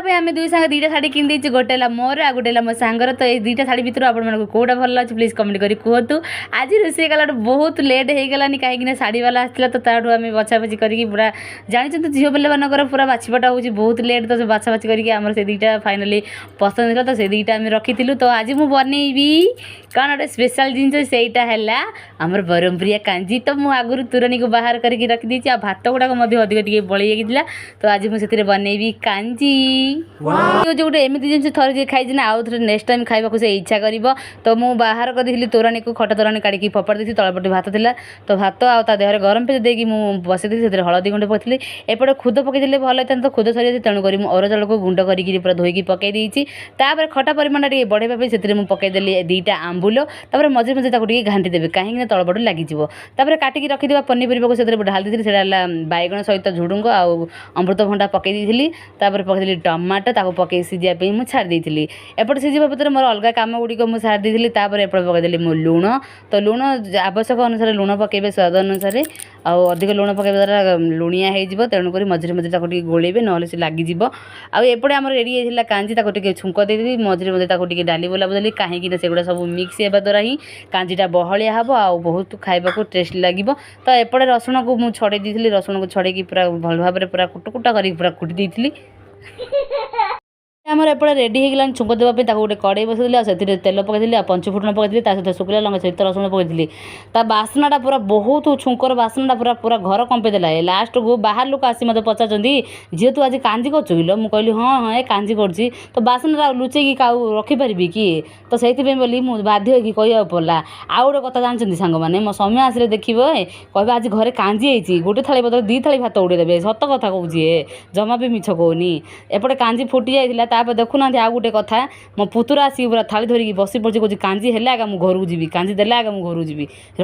ପାଇଁ ଆମେ ଦୁଇ ସାଙ୍ଗ ଦୁଇଟା ଶାଢ଼ୀ କିଣିଦେଇଛୁ। ଗୋଟେ ହେଲା ମୋର ଆଉ ଗୋଟେ ହେଲା ମୋ ସାଙ୍ଗର। ତ ଏଇ ଦୁଇଟା ଶାଢ଼ୀ ଭିତରୁ ଆପଣମାନଙ୍କୁ କେଉଁଟା ଭଲ ଲାଗୁଛି, ପ୍ଲିଜ୍ କମେଣ୍ଟ କରି କୁହନ୍ତୁ। ଆଜି ରୋଷେଇ କଲାଠୁ ବହୁତ ଲେଟ୍ ହେଇଗଲାନି, କାହିଁକିନା ଶାଢ଼ୀବାଲା ଆସିଥିଲା। ତ ତାଠୁ ଆମେ ବଛାବଛି କରିକି ପୁରା, ଜାଣିଛନ୍ତି, ଝିଅ ପିଲାମାନଙ୍କର ପୁରା ବାଛିବାଟା ହେଉଛି ବହୁତ ଲେଟ୍। ତ ସେ ବାଛାବାଛି କରିକି ଆମର ସେ ଦୁଇଟା ଫାଇନାଲି ପସନ୍ଦ ହେଲା, ତ ସେ ଦୁଇଟା ଆମେ ରଖିଥିଲୁ। ତ ଆଜି ମୁଁ ବନେଇବି କ'ଣ ଗୋଟେ ସ୍ପେଶାଲ୍ ଜିନିଷ, ସେଇଟା ହେଲା ଆମର ବରହମପୁରିଆ କାଞ୍ଜି। ତ ମୁଁ ଆଗରୁ ତୁରଣୀକୁ ବାହାର କରିକି ରଖିଦେଇଛି ଆଉ ଭାତ ଗୁଡ଼ାକ ମଧ୍ୟ ଅଧିକ ଟିକେ ବଳି ଯାଇଥିଲା। ତ ଆଜି ମୁଁ ସେଥିରେ ବନେଇବି କାଞ୍ଜି। ଯେଉଁ ଗୋଟେ ଏମିତି ଜିନିଷ, ଥରେ ଯିଏ ଖାଇଛି ନା, ଆଉ ଥରେ ନେକ୍ସଟ ଟାଇମ୍ ଖାଇବାକୁ ସେ ଇଚ୍ଛା କରିବ। ତ ମୁଁ ବାହାର କରିଥିଲି ତୋରାଣୀକୁ, ଖଟା ତୋରାଣୀ କାଢ଼ିକି ଫୋପାଡ଼ି ଦେଇଥିଲି। ତଳପଟେ ଭାତ ଥିଲା, ତ ଭାତ ଆଉ ତା ଦେହରେ ଗରମ ପେଜ ଦେଇକି ମୁଁ ବସେଇଥିଲି। ସେଥିରେ ହଳଦୀ ଗୁଣ୍ଡ ପକେଇଥିଲି। ଏପଟେ ଖୁଦ ପକେଇଥିଲେ ଭଲ ହେଇଥାନ୍ତା, ତ ଖୁଦ ସରିଯାଇଛି। ତେଣୁକରି ମୁଁ ଅରୁଆ ଚାଉଳକୁ ଗୁଣ୍ଡ କରିକି ପୁରା ଧୋଇକି ପକେଇ ଦେଇଛି। ତାପରେ ଖଟା ପରିମାଣଟା ଟିକେ ବଢ଼େଇବା ପାଇଁ ସେଥିରେ ମୁଁ ପକେଇଦେଲି ଦୁଇଟା ଆମ୍ବୁଲ। ତାପରେ ମଝିରେ ମଝିରେ ତାକୁ ଟିକେ ଘାଣ୍ଟି ଦେବେ, କାହିଁକିନା ତଳପଟୁ ଲାଗିଯିବ। ତାପରେ କାଟିକି ରଖିଥିବା ପନିପରିବାକୁ ସେଥିରେ ଢାଳି ଦେଇଥିଲି। ସେଇଟା ହେଲା ବାଇଗଣ ସହିତ ଝୁଡ଼ୁଙ୍ଗ ଆଉ ଅମୃତଭଣ୍ଡା ପକେଇ ଦେଇଥିଲି। ତାପରେ ପକେଇଦେଲି ଟମାଟୋ। ତାକୁ ପକେଇ ସିଝିବା ପାଇଁ ମୁଁ ଛାଡ଼ି ଦେଇଥିଲି। ଏପଟେ ସିଝିବା ଭିତରେ ମୋର ଅଲଗା କାମ ଗୁଡ଼ିକ ମୁଁ ସାରି ଦେଇଥିଲି। ତାପରେ ଏପଟେ ପକେଇଦେଲି ମୁଁ ଲୁଣ। ତ ଲୁଣ ଆବଶ୍ୟକ ଅନୁସାରେ ଲୁଣ ପକେଇବେ, ସ୍ୱାଦ ଅନୁସାରେ। ଆଉ ଅଧିକ ଲୁଣ ପକାଇବା ଦ୍ୱାରା ଲୁଣିଆ ହେଇଯିବ। ତେଣୁକରି ମଝିରେ ମଝିରେ ତାକୁ ଟିକେ ଗୋଳେଇବେ, ନହେଲେ ସେ ଲାଗିଯିବ। ଆଉ ଏପଟେ ଆମର ରେଡ଼ି ହେଇଥିଲା କାଞ୍ଜି। ତାକୁ ଟିକେ ଛୁଙ୍କ ଦେଇଦେଲି। ମଝିରେ ମଝିରେ ତାକୁ ଟିକେ ଡାଲି ବୋଲା ଦେଲି, କାହିଁକି ନା ସେଗୁଡ଼ା ସବୁ ମିକ୍ସ ହେବା ଦ୍ୱାରା ହିଁ କାଞ୍ଜିଟା ବହଳିଆ ହେବ ଆଉ ବହୁତ ଖାଇବାକୁ ଟେଷ୍ଟ ଲାଗିବ। ତ ଏପଟେ ରସୁଣକୁ ମୁଁ ଛଡ଼େଇ ଦେଇଥିଲି। ରସୁଣକୁ ଛଡ଼େଇକି ପୁରା ଭଲ ଭାବରେ ପୁରା କୁଟୁ କୁଟା କରିକି ପୁରା କୁଟି ଦେଇଥିଲି। ଆମର ଏପଟେ ରେଡ଼ି ହେଇଗଲାଣି ଛୁଙ୍କ ଦେବା ପାଇଁ। ତାକୁ ଗୋଟେ କଡ଼େଇ ବସେଇଦେଲି ଆଉ ସେଥିରେ ତେଲ ପକେଇଦେଲି ଆଉ ପଞ୍ଚୁ ଫୁଟଣ ପକେଇଥିଲି। ତା ସହିତ ଶୁଖିଲା ଲଙ୍କା ସହିତ ରସୁଣ ପକେଇଥିଲି। ତା ବାସ୍ନାଟା ପୁରା ବହୁତ, ଛୁଙ୍କର ବାସ୍ନାଟା ପୁରା ପୁରା ଘର କମ୍ପେଇ ଦେଲା। ଏ ଲାଷ୍ଟକୁ ବାହାର ଲୋକ ଆସି ମୋତେ ପଚାରୁଛନ୍ତି, "ଝିଅ, ତୁ ଆଜି କାଞ୍ଜି କରୁଛୁ କିଲୋ?" ମୁଁ କହିଲି, ହଁ, ଏ କାଞ୍ଜି କରୁଛି।" ତ ବାସ୍ନାଟା ଆଉ ଲୁଚେଇକି କାଉ ରଖିପାରିବି କି? ତ ସେଇଥିପାଇଁ ବୋଲି ମୁଁ ବାଧ୍ୟ ହେଇକି କହିବାକୁ ପଡ଼ିଲା। ଆଉ ଗୋଟେ କଥା ଜାଣିଛନ୍ତି ସାଙ୍ଗମାନେ, ମୋ ସ୍ୱାମୀ ଆସିଲେ ଦେଖିବ, ଏ କହିବେ, "ଆଜି ଘରେ କାଞ୍ଜି ହେଇଛି।" ଗୋଟେ ଥାଳି ବଦଳରେ ଦୁଇ ଥାଳି ଭାତ ଉଡ଼େଇ ଦେବେ। ସତ କଥା କହୁଛି, ଏ ଜମା ବି ମିଛ କହୁନି। ଏପଟେ କାଞ୍ଜି ଫୁଟି ଯାଇଥିଲା। ତାପରେ ଦେଖୁନାହାନ୍ତି, ଆଉ ଗୋଟେ କଥା, ମୋ ପୁତୁରା ଆସିକି ପୁରା ଥାଳି ଧରିକି ବସି ପଡ଼ିଛି। କହୁଛି, "କାଞ୍ଜି ହେଲେ ଆଗ ମୁଁ ଘରକୁ ଯିବି, କାଞ୍ଜି ଦେଲେ ଆଗ ମୁଁ ଘରକୁ ଯିବି।"